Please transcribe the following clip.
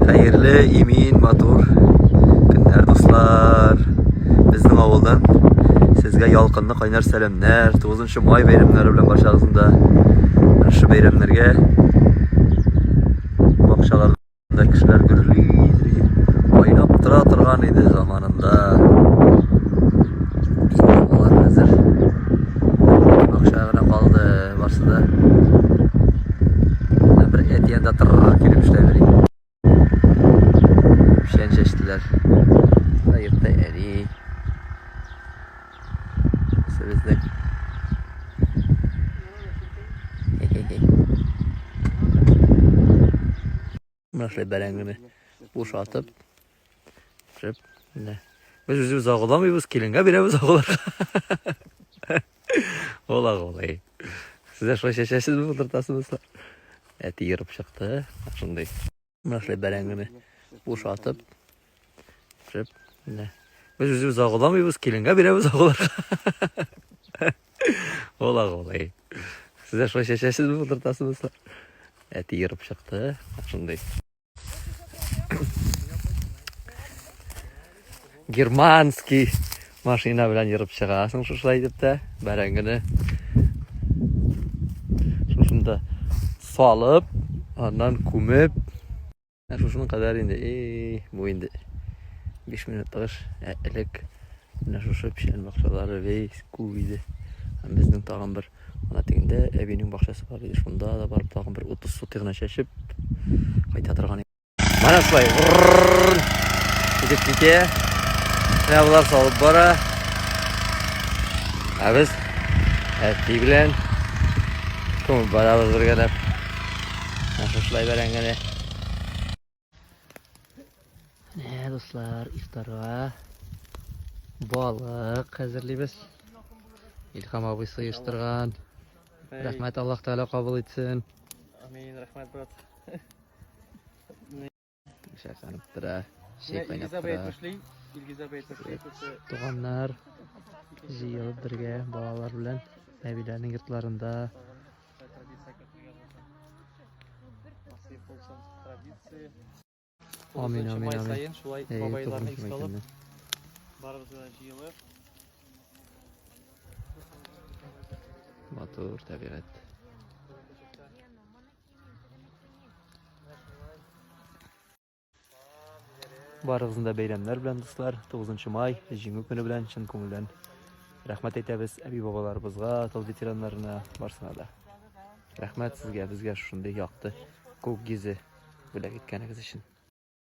Хәерле, имин, матур көннәр, дуслар. Безнең авылдан сезгә ялкынлы кайнар сәламнәр. 9 май бәйрәмнәре белән барчагызны да шушы бәйрәмнәргә бакчаларда кешеләр гөрли, кайнап тора торган иде заманында. Инде алар хәзер бакча гына калды, барсы да. Бер әти анда тыр килеп эшләй бери. Печән чәчтеләр. Менә йортта әни. Безнең. Менә шулай бәрәңгене бушатып, шып, менә. Без үзебез агуламыйбыз, киленгә бирәбез агуларга. Ул агулый. Сез дә шулай чәчәсезме, утыртасызмы? Әти ерып чыкты. Шундый. Менә шулай бәрәңгене бушатып, шып, менә. Без үзебез агуламыйбыз, киленгә бирәбез агуларга. Ул агулый. Сез дә шулай чәчәсезме, утыртасызмы? Әти ерып чыкты. Шундый. Германский машина белән ерып чыгасың шушылай итеп тә, бәрәңгене шушында салып, аннан күмеп, Ә шушының кадәр инде, эй, бу инде 5 минутлык эш. Ә элек менә шушы печән бакчалары весь күп иде. Һәм безнең тагын бер ана тегендә әбинең бакчасы бар иде. Шунда да барып тагын бер 30 сотый гына чәчеп кайта торган. Менә шулай китеп китә. Менә болар салып бара. Ә без әти белән күмеп барабыз бергәләп. Менә шушылай бәрәңгене. Менә, дуслар, ифтарга балык әзерлибез. Илһам абыйсы оештырган. Рәхмәт, Аллаһ Тәгалә кабул итсен. Амин, рәхмәт, брат. Шәканып тора, чәй кайнап тора. Туганнар җыелып бергә балалар белән әбиләрнең йортларында. Амин, амин, Май амин. саен шулай Әй, бабайларны тугызынчы искә май алып, көнне. барыбыз да җыелып, Матур табигать. Барыгызны да бәйрәмнәр белән, дуслар. 9 май, Җиңү көне белән чын күңелдән рәхмәт әйтәбез әби-бабаларыбызга, тыл ветераннарына, барсына да. Рәхмәт сезгә, безгә шушындый якты күк йөзе бүләк иткәнегез өчен.